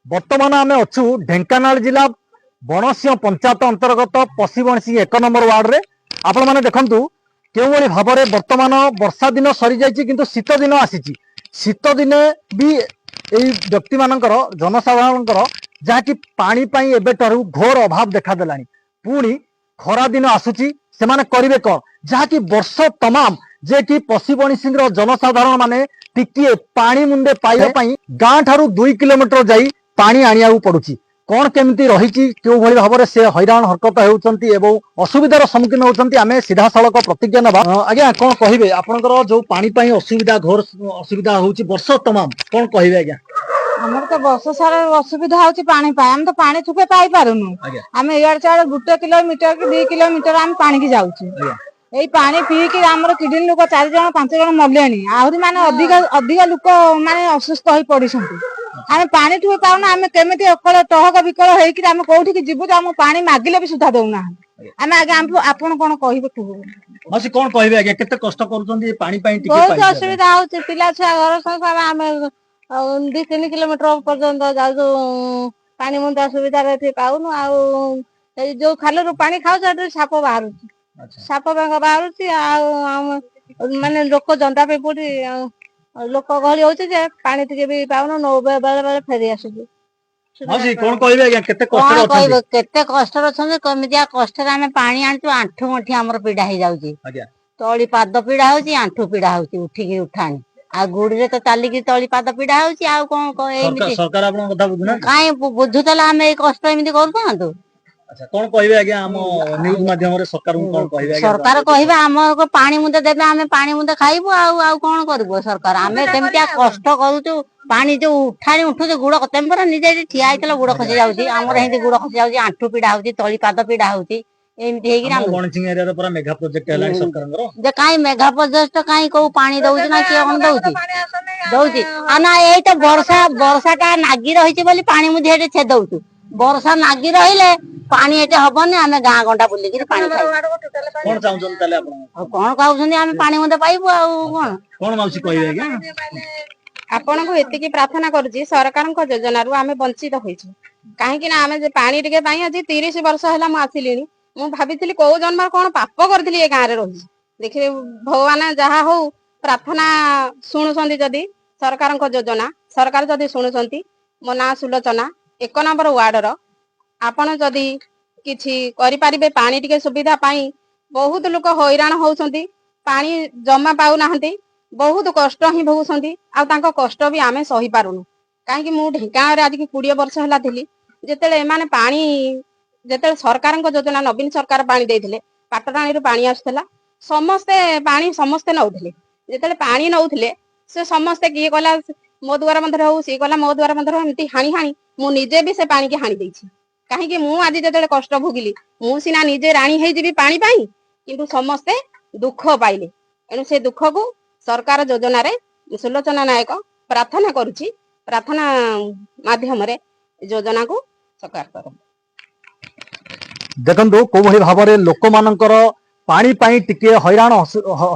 ବର୍ତ୍ତମାନ ଆମେ ଅଛୁ ଢେଙ୍କାନାଳ ଜିଲ୍ଲା ବଣସିଂହ ପଞ୍ଚାୟତ ଅନ୍ତର୍ଗତ ପଶିବଣସିଂହ 1 ନମ୍ବର ୱାର୍ଡରେ। ଆପଣମାନେ ଦେଖନ୍ତୁ କେଉଁଭଳି ଭାବରେ ବର୍ତ୍ତମାନ ବର୍ଷା ଦିନ ସରିଯାଇଛି, କିନ୍ତୁ ଶୀତ ଦିନ ଆସିଛି। ଶୀତ ଦିନେ ବି ଏଇ ବ୍ୟକ୍ତିମାନଙ୍କର, ଜନସାଧାରଣଙ୍କର ଯାହାକି ପାଣି ପାଇଁ ଏବେଠାରୁ ଘୋର ଅଭାବ ଦେଖାଦେଲାଣି। ପୁଣି ଖରା ଦିନ ଆସୁଛି, ସେମାନେ କରିବେ କଣ? ଯାହାକି ବର୍ଷ ତମାମ ଯେ କି ପଶିବଣିସିଂର ଜନସାଧାରଣ ମାନେ ଟିକିଏ ପାଣି ମୁଣ୍ଡେ ପାଇବା ପାଇଁ ଗାଁ ଠାରୁ 2 କିଲୋମିଟର ଯାଇ ପାଣି ଆଣିବାକୁ ପଡୁଛି। କଣ କେମିତି ରହିଛି, କେଉଁଭଳି ଭାବରେ ସେ ହଇରାଣ ହରକତ ହେଉଛନ୍ତି ଏବଂ ଅସୁବିଧାର ସମ୍ମୁଖୀନ ହେଉଛନ୍ତି, ଆମେ ସିଧାସଳଖ ପ୍ରତିକ୍ରିୟା ନେବା। ଆଜ୍ଞା, କଣ କହିବେ? ଆପଣଙ୍କର ଯୋଉ ପାଣି ପାଇଁ ଅସୁବିଧା, ଘୋର ଅସୁବିଧା ହଉଛି ବର୍ଷ ତମାମ, କଣ କହିବେ ଆଜ୍ଞା? ଆମର ତ ବର୍ଷ ସାରା ଅସୁବିଧା ହଉଛି ପାଣି ପାଇଁ। ଆମେ ତ ପାଣି ଠୁପେ ପାଇପାରୁନୁ। ଆମେ ଇଆଡେ ସିଆଡେ 1 କିଲୋମିଟର କି 2 କିଲୋମିଟର ଆମେ ପାଣିକି ଯାଉଛୁ। ଏଇ ପାଣି ପିଇକି ଆମର କିଡନୀ ଲୋକ ଚାରି ଜଣ ପାଞ୍ଚ ଜଣ ମଲେଣି। ଆହୁରି ମାନେ ଅଧିକ ଅଧିକ ଲୋକ ମାନେ ଅସୁସ୍ଥ ହେଇ ପଡିଛନ୍ତି। ଆମେ ପାଣି ଠୁପେ ପାଉନୁ। ଆମେ କେମିତି ଅକଳ ଟହକ ବିକଳ ହେଇକିରି ଆମେ କୋଉଠିକି ଯିବୁ ଯେ ଆମକୁ ପାଣି ମାଗିଲେ ବି ସୁଦ୍ଧା ଦଉନାହାନ୍ତି। ଆମେ ଆଜ୍ଞା, ଆମକୁ ଆପଣ କଣ କହିବେ କୁହ। ମାଉସୀ, କଣ କହିବେ ଆଜ୍ଞା? କେତେ କଷ୍ଟ କରୁଛନ୍ତି ଏ ପାଣି ପାଇଁ ଟିକେ ବହୁତ ପାଇଯିବା ପାଇଁ? ଅସୁବିଧା ହଉଛି। ପିଲା ଛୁଆ, ଘର ସଂସାର, ଆମେ ଆଉ 2-3 କିଲୋମିଟର ପର୍ଯ୍ୟନ୍ତ ଯାଉଛୁ। ପାଣି ମୁନ୍ଦା ସୁବିଧାରେ ଏଠି ପାଉନୁ। ଆଉ ଏଇ ଯୋଉ ଖାଲରୁ ପାଣି ଖାଉଛୁ, ସେଠି ସାପ ବାହାରୁଛି। ସାପ ବେଙ୍ଗ ବାହାରୁଛି। ଆଉ ଆମ ମାନେ ଲୋକ ଜନ୍ଦା ପିମ୍ପୁଡି ଆଉ ଲୋକ ଗହଳି ହଉଛି ଯେ ପାଣି ଟିକେ ବି ପାଉନୁ। ନଉ ବେଳେ ବେଳେ ଫେରି ଆସୁଛୁ। ମାଉସୀ, କଣ କହିବେ ଆଜ୍ଞା? କେତେ କଣ କଷ୍ଟରେ କହିବ? ଅଛନ୍ତି? କେତେ କଷ୍ଟରେ ଅଛନ୍ତି, କେମିତିଆ କଷ୍ଟରେ ଆମେ ପାଣି ଆଣୁଛୁ। ଆଣ୍ଠୁ ଗଣ୍ଠି ଆମର ପୀଡା ହେଇଯାଉଛି। ତଳି ପାଦ ପୀଡା ହଉଛି, ଆଣ୍ଠୁ ପୀଡା ହଉଛି ଉଠିକି ଉଠାଣି। ଆଉ ଗୁଡିରେ ତ ଚାଲିକି ତଳି ପାଦ ପୀଡା ହଉଛି। ଆଉ କଣ ଏମିତି। ସରକାର ଆପଣଙ୍କ କଥା ବୁଝୁନାହାନ୍ତି? କାଇଁ ବୁଝୁଥିଲେ ଆମେ ଏଇ କଷ୍ଟ ଏମିତି କରୁଥାନ୍ତୁ? ଆଚ୍ଛା, କଣ କହିବେ ଆଜ୍ଞା? ଆମ ନ୍ୟୁଜ ମାଧ୍ୟମରେ ସରକାରଙ୍କୁ କଣ କହିବେ ଆଜ୍ଞା? ସରକାର କହିବେ, ଆମକୁ ପାଣି ମୁନ୍ଦେ ଦେବେ, ଆମେ ପାଣି ମୁନ୍ଦେ ଖାଇବୁ। ଆଉ କଣ କରିବୁ ସରକାର? ଆମେ କେମିତିଆ କଷ୍ଟ କରୁଛୁ। ପାଣି ଯୋଉ ଉଠାଣି ଉଠୁଛୁ, ଗୁଡ, ତମେ ପରା ନିଜେ ଏଠି ଠିଆ ହେଇଥିଲ, ଗୁଡ ଖସି ଯାଉଛି ଆମର। ଏମିତି ଗୁଡ ଖସି ଯାଉଛି, ଆଣ୍ଠୁ ପୀଡା ହଉଛି, ତଳି ପାଦ ପୀଡା ହଉଛି, ଏମିତି ହେଇକିରି ଆମ ଆମେ ବଣସିଂ ଏରିଆରେ ପୁରା ମେଗା ପ୍ରୋଜେକ୍ଟ ହେଲାଣି ସରକାରଙ୍କର। ଯେ କାଇଁ ମେଘା ପ୍ରୋଜେକ୍ଟ କାଇଁ କୋଉ ପାଣି ଦଉଛି ନା କିଏ କଣ ଦଉଛି ଦଉଛି ଆଉ ନା? ଏଇ ତ ବର୍ଷା, ବର୍ଷା ଟା ନାଗି ରହିଛି ବୋଲି ପାଣି ମୁନ୍ଦି ଏଠି ଛେଦଉଛୁ। ବର୍ଷା ନାଗି ରହିଲେ ପାଣି ଏଠି ହବନି। ଆମେ ଗାଁ ଗଣ୍ଡା ବୁଲିକିରି ପାଣି ଖାଇବୁ। କଣ ଚାହୁଁଛନ୍ତି ତାହେଲେ ଆପଣ? ଆଉ କଣ କହୁଛନ୍ତି? ଆମେ ପାଣି ମୁନ୍ଦେ ପାଇବୁ, ଆଉ କଣ? କଣ ମାଉସୀ କହିବେ ଆଜ୍ଞା? ଆପଣଙ୍କୁ ଏତିକି ପ୍ରାର୍ଥନା କରୁଛି, ସରକାରଙ୍କ ଯୋଜନାରୁ ଆମେ ବଞ୍ଚିତ ହୋଇଛୁ। କାହିଁକି ନା ଆମେ ଯେ ପାଣି ଟିକେ ପାଇଁ ଆଜି 30 ବର୍ଷ ହେଲା ମୁଁ ଆସିଲିଣି। ମୁଁ ଭାବିଥିଲି କୋଉ ଜନ୍ମରେ କଣ ପାପ କରିଥିଲି, ଏ ଗାଁରେ ରହିଛି। ଦେଖିବେ, ଭଗବାନ ଯାହା ହଉ ପ୍ରାର୍ଥନା ଶୁଣୁଛନ୍ତି। ଯଦି ସରକାରଙ୍କ ଯୋଜନା, ସରକାର ଯଦି ଶୁଣୁଛନ୍ତି, ମୋ ନାଁ ସୁଲୋଚନା, 1 ନମ୍ବର ୱାର୍ଡର। ଆପଣ ଯଦି କିଛି କରିପାରିବେ ପାଣି ଟିକେ ସୁବିଧା ପାଇଁ, ବହୁତ ଲୋକ ହଇରାଣ ହଉଛନ୍ତି, ପାଣି ଜମା ପାଉନାହାନ୍ତି, ବହୁତ କଷ୍ଟ ହିଁ ଭୋଗୁଛନ୍ତି। ଆଉ ତାଙ୍କ କଷ୍ଟ ବି ଆମେ ସହିପାରୁନୁ। କାହିଁକି ମୁଁ ଢେଙ୍କାନାଳରେ ଆଜିକି 20 ବର୍ଷ ହେଲା ଥିଲି। ଯେତେବେଳେ ଏମାନେ ପାଣି, ଯେତେବେଳେ ସରକାରଙ୍କ ଯୋଜନା, ନବୀନ ସରକାର ପାଣି ଦେଇଥିଲେ, ପାଟରାଣୀରୁ ପାଣି ଆସୁଥିଲା, ସମସ୍ତେ ପାଣି ସମସ୍ତେ ନଉଥିଲେ। ଯେତେବେଳେ ପାଣି ନଉଥିଲେ, ସେ ସମସ୍ତେ କିଏ କହିଲା ମୋ ଦୁଆର ବନ୍ଧରେ ହଉ, ସିଏ କହିଲା ମୋ ଦୁଆର ବନ୍ଧରେ ହଉ, ଏମିତି ହାଣି ହାଣି ମୁଁ ନିଜେ ବି ସେ ପାଣିକି ହାଣି ଦେଇଛି। କାହିଁକି ମୁଁ ଆଜି ଯେତେବେଳେ କଷ୍ଟ ଭୋଗିଲି, ମୁଁ ସିନା ନିଜେ ରାଣୀ ହେଇଯିବି ପାଣି ପାଇଁ, କିନ୍ତୁ ସମସ୍ତେ ଦୁଃଖ ପାଇଲେ। ଏଣୁ ସେ ଦୁଃଖକୁ ସରକାର ଯୋଜନାରେ ସୁଲୋଚନା ନାୟକ ପ୍ରାର୍ଥନା କରୁଛି, ପ୍ରାର୍ଥନା ମାଧ୍ୟମରେ ଯୋଜନାକୁ ସକାର କରନ୍ତୁ। ଦେଖନ୍ତୁ କୋଉଭଳି ଭାବରେ ଲୋକମାନଙ୍କର ପାଣି ପାଇଁ ଟିକେ ହଇରାଣ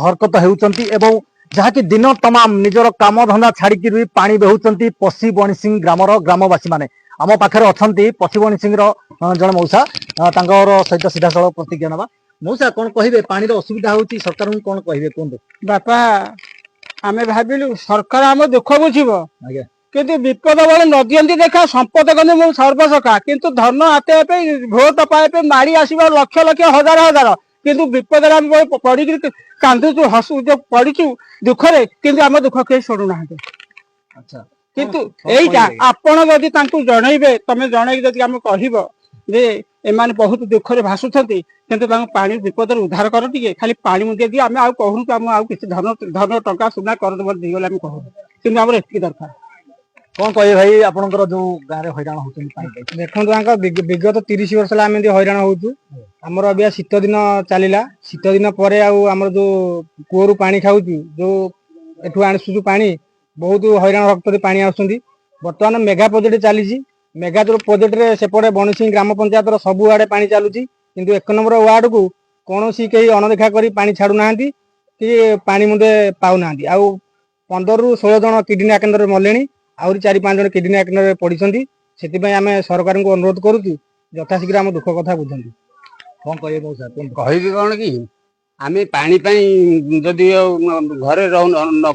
ହରକତ ହେଉଛନ୍ତି ଏବଂ ଯାହାକି ଦିନ ତମାମ ନିଜର କାମ ଧନ୍ଦା ଛାଡିକି ବି ପାଣି ବେହୁଛନ୍ତି ପଶି ବଣିସିଂ ଗ୍ରାମର ଗ୍ରାମବାସୀ ମାନେ। ଆମ ପାଖରେ ଅଛନ୍ତି ପଶି ବଣିସିଂର ଜଣେ ମଉସା। ତାଙ୍କର ସହିତ ସିଧାସଳଖ ପ୍ରତିକ୍ରିୟା ନେବା। ମଉସା, କଣ କହିବେ? ପାଣିର ଅସୁବିଧା ହଉଛି, ସରକାରଙ୍କୁ କଣ କହିବେ କୁହନ୍ତୁ। ବାପା, ଆମେ ଭାବିଲୁ ସରକାର ଆମ ଦୁଃଖ ବୁଝିବ। କିନ୍ତୁ ବିପଦ ବେଳେ ନ ଦିଅନ୍ତି ଦେଖା, ସମ୍ପଦ କଲେ ମୁଁ ସର୍ବସଖା। କିନ୍ତୁ ଧନ ହାତେଇବା ପାଇଁ, ଭୋଟ ପାଇବା ପାଇଁ ମାଡ଼ି ଆସିବ ଲକ୍ଷ ଲକ୍ଷ, ହଜାର ହଜାର। କିନ୍ତୁ ବିପଦରେ ଆମେ ପଡିକିରି କାନ୍ଦୁଛୁ, ହସୁ, ଯୋଉ ପଡିଛୁ ଦୁଃଖରେ, କିନ୍ତୁ ଆମ ଦୁଃଖ କେହି ଶୁଣୁନାହାନ୍ତି। କିନ୍ତୁ କଣ ଏଇଟା କହିବେ? ଆପଣ ଯଦି ତାଙ୍କୁ ଜଣେଇବେ, ତମେ ଜଣେଇକି ଯଦି ଆମେ କହିବ ଯେ ଏମାନେ ବହୁତ ଦୁଃଖରେ ଭାସୁଛନ୍ତି, କିନ୍ତୁ ତାଙ୍କୁ ପାଣି ବିପଦରୁ ଉଦ୍ଧାର କର ଟିକେ, ଖାଲି ପାଣି ମୁନ୍ଦିଏ ଦିଅ। ଆମେ ଆଉ କହୁନୁ ତ, ଆମେ ଆଉ କିଛି ଧନ ଧନ ଟଙ୍କା ସୁନା କରଦ ଦେଇଗଲେ ଆମେ କହୁନୁ, କିନ୍ତୁ ଆମର ଏତିକି ଦରକାର। କଣ କହିବେ ଭାଇ, ଆପଣଙ୍କର ଯୋଉ ଗାଁରେ ହଇରାଣ ହଉଛନ୍ତି ପାଣି ପାଇଁ? ଦେଖନ୍ତୁ ଆଙ୍କ, ବିଗତ 30 ବର୍ଷ ହେଲା ଆମେ ଏମିତି ହଇରାଣ ହଉଛୁ। ଆମର ଅବିକା ଶୀତ ଦିନ ଚାଲିଲା। ଶୀତ ଦିନ ପରେ ଆଉ ଆମର ଯୋଉ କୂଅରୁ ପାଣି ଖାଉଛୁ, ଯୋଉ ଏଠୁ ଆଣୁଛୁ ପାଣି, ବହୁତ ହଇରାଣ ହରକତରେ ପାଣି ଆସୁଛନ୍ତି। ବର୍ତ୍ତମାନ ମେଗା ପ୍ରୋଜେକ୍ଟ ଚାଲିଛି। ମେଗା ପ୍ରୋଜେକ୍ଟରେ ସେପଟେ ବଣସିଂ ଗ୍ରାମ ପଞ୍ଚାୟତର ସବୁ ଆଡେ ପାଣି ଚାଲୁଛି, କିନ୍ତୁ 1 ନମ୍ବର ୱାର୍ଡକୁ କୌଣସି କେହି ଅଣଦେଖା କରି ପାଣି ଛାଡୁନାହାନ୍ତି କି ପାଣି ମୁନ୍ଦେ ପାଉନାହାନ୍ତି। ଆଉ 15ରୁ 16 ଜଣ କିଡନୀ ଆକ୍ରାନ୍ତରେ ମଲେଣି, ଆହୁରି ଚାରି ପାଞ୍ଚ ଜଣ କିଡନୀ ଆକ୍ରାନ୍ତରେ ପଡିଛନ୍ତି। ସେଥିପାଇଁ ଆମେ ସରକାରଙ୍କୁ ଅନୁରୋଧ କରୁଛୁ, ଯଥାଶୀଘ୍ର ଆମ ଦୁଃଖ କଥା ବୁଝନ୍ତୁ। କଣ କହିବେ ମଉସା, କୁହନ୍ତୁ। କହିବି କଣ କି, ଆମେ ପାଣି ପାଇଁ ଯଦି ଆଉ ଘରେ ରହୁ,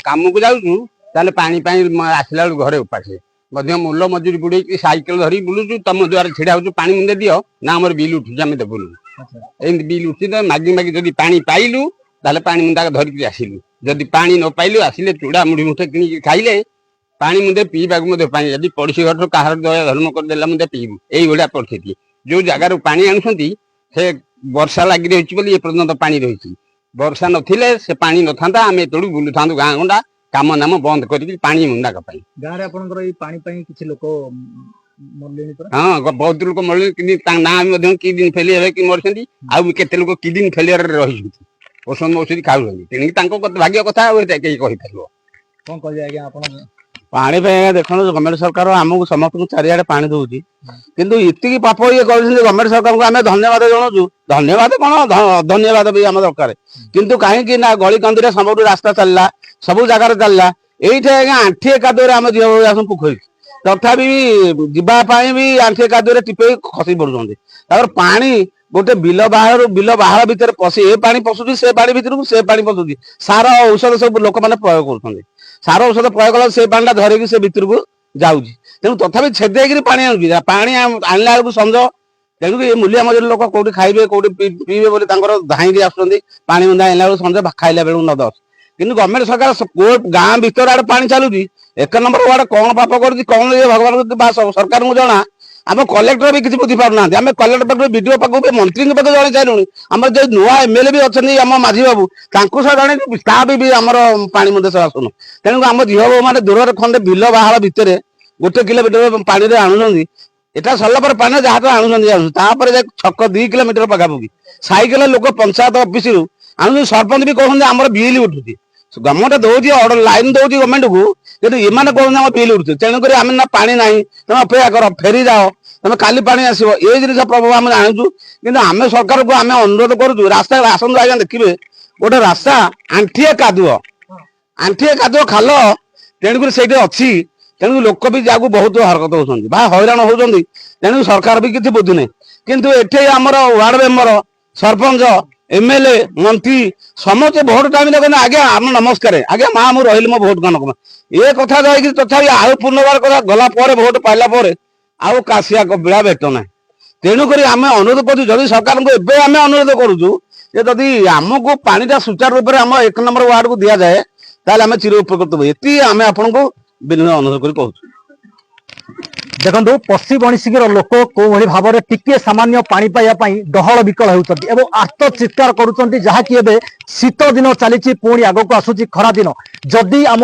କାମକୁ ଯାଉଛୁ, ତାହେଲେ ପାଣି ପାଇଁ ଆସିଲା ବେଳକୁ ଘରେ ଉପାସେ ମଧ୍ୟ। ମୂଲ ମଜୁରୀ ବୁଡେଇକି ସାଇକେଲ ଧରିକି ବୁଲୁଛୁ, ତମ ଦ୍ୱାରା ଛିଡା ହଉଛୁ, ପାଣି ମୁନ୍ଦେ ଦିଅ ନା, ଆମର ବିଲ୍ ଉଠୁଛି, ଆମେ ଦେବୁନୁ। ଏମିତି ବିଲ୍ ଉଠୁଛି ତ ମାଗି ମାଗି ଯଦି ପାଣି ପାଇଲୁ, ତାହେଲେ ପାଣି ମୁନ୍ଦାକ ଧରିକି ଆସିଲୁ। ଯଦି ପାଣି ନ ପାଇଲୁ, ଆସିଲେ ଚୁଡା ମୁଢି ମୁଠେ କିଣିକି ଖାଇଲେ ପାଣି ମୁନ୍ଦେ ପିଇବାକୁ ମଧ୍ୟ ପାଣି ଯଦି ପଡୋଶୀ ଘରଠୁ କାହାର ଦୟା ଧର୍ମ କରିଦେଲା ମୁନ୍ଦେ ପିଇବୁ। ଏଇଭଳିଆ ପରିସ୍ଥିତି। ଯୋଉ ଜାଗାରୁ ପାଣି ଆଣୁଛନ୍ତି, ସେ ବର୍ଷା ଲାଗି ରହିଛି ବୋଲି ଏପର୍ଯ୍ୟନ୍ତ ପାଣି ରହିଛି। ବର୍ଷା ନଥିଲେ ସେ ପାଣି ନଥାନ୍ତା, ଆମେ ଏତେବେଳକୁ ବୁଲୁଥାନ୍ତୁ ଗାଁ ଗଣ୍ଡା, କାମ ନାମ ବନ୍ଦ କରିକି ପାଣି ମୁନ୍ଦାକ ପାଇଁ। ଗାଁରେ ଆପଣଙ୍କର ଏଇ ପାଣି ପାଇଁ କିଛି ଲୋକ ମରିଲେଣି ପରା? ହଁ, ବହୁତ ଲୋକ ମରିଲେଣି। କିନ୍ତୁ ତାଙ୍କ ନାଁ ବି ମଧ୍ୟ କିଡନୀ ଫେଲିୟର ହେଇକି ମରିଛନ୍ତି, ଆଉ ବି କେତେ ଲୋକ କିଡନୀ ଫେଲିୟରରେ ରହିଛନ୍ତି, ଔଷଧ ଔଷଧି ଖାଉଛନ୍ତି। ତେଣିକି ତାଙ୍କ ଭାଗ୍ୟ କଥା, ଆଉ ଏଟା କେହି କହିପାରିବ? କଣ କହିବେ ଆଜ୍ଞା ଆପଣ? ପାଣି ପାଇଁ ଆଜ୍ଞା ଦେଖନ୍ତୁ, ଗଭର୍ଣ୍ଣମେଣ୍ଟ ସରକାର ଆମକୁ ସମସ୍ତଙ୍କୁ ଚାରିଆଡେ ପାଣି ଦଉଛି, କିନ୍ତୁ ଏତିକି ପାପ ଇଏ କରୁଛନ୍ତି। ଗଭର୍ଣ୍ଣମେଣ୍ଟ ସରକାରଙ୍କୁ ଆମେ ଧନ୍ୟବାଦ ଜଣାଉଛୁ। ଧନ୍ୟବାଦ କଣ, ଧନ୍ୟବାଦ ବି ଆମ ଦରକାର। କିନ୍ତୁ କାହିଁକି ନା ଗଳି କନ୍ଦିରେ ସବୁଠୁ ରାସ୍ତା ଚାଲିଲା, ସବୁ ଜାଗାରେ ଚାଲିଲା। ଏଇଠି ଆଜ୍ଞା ଆଣ୍ଠିଏ କାଦୁଅରେ ଆମ ଝିଅ ବୋହୂ ଆସୁ ପୋଖରୀ, ତଥାପି ବି ଯିବା ପାଇଁ ବି ଆଣ୍ଠିଏ କାଦୁଅରେ ଟିପେଇ ଖସି ପଡୁଛନ୍ତି। ତାପରେ ପାଣି ଗୋଟେ ବିଲ ବାହାରୁ ବିଲ ବାହାର ଭିତରେ ପଶି ଏ ପାଣି ପଶୁଛି, ସେ ପାଣି ଭିତରକୁ ସେ ପାଣି ପଶୁଛି। ସାର ଔଷଧ ସବୁ ଲୋକମାନେ ପ୍ରୟୋଗ କରୁଛନ୍ତି। ସାର ଔଷଧ ପ୍ରୟୋଗ କଲା, ସେ ପାଣିଟା ଧରିକି ସେ ଭିତରକୁ ଯାଉଛି। ତେଣୁ ତଥାପି ଛେଦେଇକିରି ପାଣି ଆଣୁଛି। ପାଣି ଆଣିଲା ବେଳକୁ ସଞ୍ଜ। ତେଣୁ ଏ ମୂଲିଆ ମଜୁରୀ ଲୋକ କୋଉଠି ଖାଇବେ, କୋଉଠି ପିଇବେ ବୋଲି ତାଙ୍କର ଧାଇଁକି ଆସୁଛନ୍ତି। ପାଣି ମୁନ୍ଦା ଆଣିଲା ବେଳକୁ ସଞ୍ଜ, ଖାଇଲା ବେଳକୁ 9-10। କିନ୍ତୁ ଗଭର୍ଣ୍ଣମେଣ୍ଟ ସରକାର କୋଉ ଗାଁ ଭିତର ଆଡେ ପାଣି ଚାଲୁଛି। ଏକ ନମ୍ବର ୱାର୍ଡ କଣ ପାପ କରୁଛି କଣ, ଇଏ ଭଗବାନଙ୍କୁ ବା ସରକାରଙ୍କୁ ଜଣା। ଆମ କଲେକ୍ଟର ବି କିଛି ବୁଝିପାରୁନାହାନ୍ତି। ଆମେ କଲେକ୍ଟର ପାଖକୁ, ବିଡିଓ ପାଖକୁ ବି, ମନ୍ତ୍ରୀଙ୍କ ପାଖକୁ ଜଣେଇ ସାରିଲୁଣି। ଆମର ଯୋଉ ନୂଆ ଏମଏଲଏ ବି ଅଛନ୍ତି, ଆମ ମାଝୀ ବାବୁ, ତାଙ୍କୁ ସହ ଜଣେଇ ତା ବି ଆମର ପାଣି ମଧ୍ୟ ସେ ଆସୁନୁ। ତେଣୁ ଆମ ଝିଅ ବୋହୂ ମାନେ ଦୂରରେ ଖଣ୍ଡେ ବିଲ ବାହାର ଭିତରେ 1 କିଲୋମିଟର ପାଣିରେ ଆଣୁଛନ୍ତି। ଏଟା ସରିଲା ପରେ ପାଣି ଯାହା ତ ଆଣୁଛନ୍ତି ଆଣୁଛନ୍ତି, ତାପରେ ଯାଇ ଛକ 2 କିଲୋମିଟର ପାଖାପାଖି ସାଇକେଲ ଲୋକ ପଞ୍ଚାୟତ ଅଫିସରୁ ଆଣୁଛନ୍ତି। ସରପଞ୍ଚ ବି କହୁଛନ୍ତି ଆମର ବିଲ୍ ଉଠୁଛି। ଗଭର୍ଣ୍ଣମେଣ୍ଟ ଦଉଛି ଅର୍ଡର, ଲାଇନ ଦଉଛି ଗଭର୍ଣ୍ଣମେଣ୍ଟକୁ, କିନ୍ତୁ ଏମାନେ କହୁଛନ୍ତି ଆମ ବିଲ୍ ଉଠୁଛି, ତେଣୁକରି ଆମେ ନା ପାଣି ନାହିଁ, ତମେ ଅପେକ୍ଷା କର, ଫେରି ଯାଅ, ତମେ କାଲି ପାଣି ଆସିବ। ଏଇ ଜିନିଷ ପ୍ରଭାବ ଆମେ ଜାଣୁଛୁ। କିନ୍ତୁ ଆମେ ସରକାରକୁ ଆମେ ଅନୁରୋଧ କରୁଛୁ, ରାସ୍ତା ଆସନ୍ତୁ ଆଜ୍ଞା, ଦେଖିବେ ଗୋଟେ ରାସ୍ତା ଆଣ୍ଠିଏ କାଦୁଅ, ଆଣ୍ଠିଏ କାଦୁଅ ଖାଲ, ତେଣୁକରି ସେଇଠି ଅଛି। ତେଣୁ ଲୋକ ବି ଯାହାକୁ ବହୁତ ହରକତ ହଉଛନ୍ତି ବା ହଇରାଣ ହଉଛନ୍ତି। ତେଣୁ ସରକାର ବି କିଛି ବୁଝୁନି। କିନ୍ତୁ ଏଠି ଆମର ୱାର୍ଡ ମେମ୍ବର, ସରପଞ୍ଚ, ଏମଏଲଏ, ମନ୍ତ୍ରୀ ସମସ୍ତେ ଭୋଟ ଟାଇମରେ କହିଲେ, ଆଜ୍ଞା ଆମ ନମସ୍କାର ଆଜ୍ଞା, ମା ମୁଁ ରହିଲି, ମୋ ଭୋଟ କଣ ଏ କଥା ଯାଇକି ତଥାପି ଆଉ ପୁନର୍ବାର କଥା ଗଲା ପରେ, ଭୋଟ ପାଇଲା ପରେ ଆଉ କାଶିଆ କବିଳା ଭେଟ ନାହିଁ। ତେଣୁକରି ଆମେ ଅନୁରୋଧ କରୁଛୁ, ଯଦି ସରକାରଙ୍କୁ ଏବେ ଆମେ ଅନୁରୋଧ କରୁଛୁ ଯେ ଯଦି ଆମକୁ ପାଣିଟା ସୁଚାରୁ ରୂପରେ ଆମ ଏକ ନମ୍ବର ୱାର୍ଡକୁ ଦିଆଯାଏ, ତାହେଲେ ଆମେ ଚିର ଉପକୃତ ହବୁ। ଏତିକି ଆମେ ଆପଣଙ୍କୁ ବିନୟ ଅନୁରୋଧ କରି କହୁଛୁ। ଦେଖନ୍ତୁ, ପଶି ବଣିସିଂର ଲୋକ କୋଉଭଳି ଭାବରେ ଟିକିଏ ସାମାନ୍ୟ ପାଣି ପାଇବା ପାଇଁ ଡହଳ ବିକଳ ହେଉଛନ୍ତି ଏବଂ ଆର୍ତ୍ତ ଚିତ୍କାର କରୁଛନ୍ତି। ଯାହାକି ଏବେ ଶୀତ ଦିନ ଚାଲିଛି, ପୁଣି ଆଗକୁ ଆସୁଛି ଖରା ଦିନ। ଯଦି ଆମ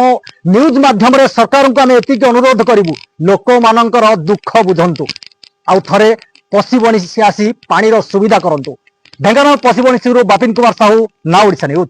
ନ୍ୟୁଜ ମାଧ୍ୟମରେ ସରକାରଙ୍କୁ ଆମେ ଏତିକି ଅନୁରୋଧ କରିବୁ, ଲୋକମାନଙ୍କର ଦୁଃଖ ବୁଝନ୍ତୁ, ଆଉ ଥରେ ପଶି ବଣିସି ଆସି ପାଣିର ସୁବିଧା କରନ୍ତୁ। ଢେଙ୍କାନାଳ ପଶି ବଣିସିରୁ ବାପିନ କୁମାର ସାହୁ, ନା ଓଡ଼ିଶା ନ୍ୟୁଜ।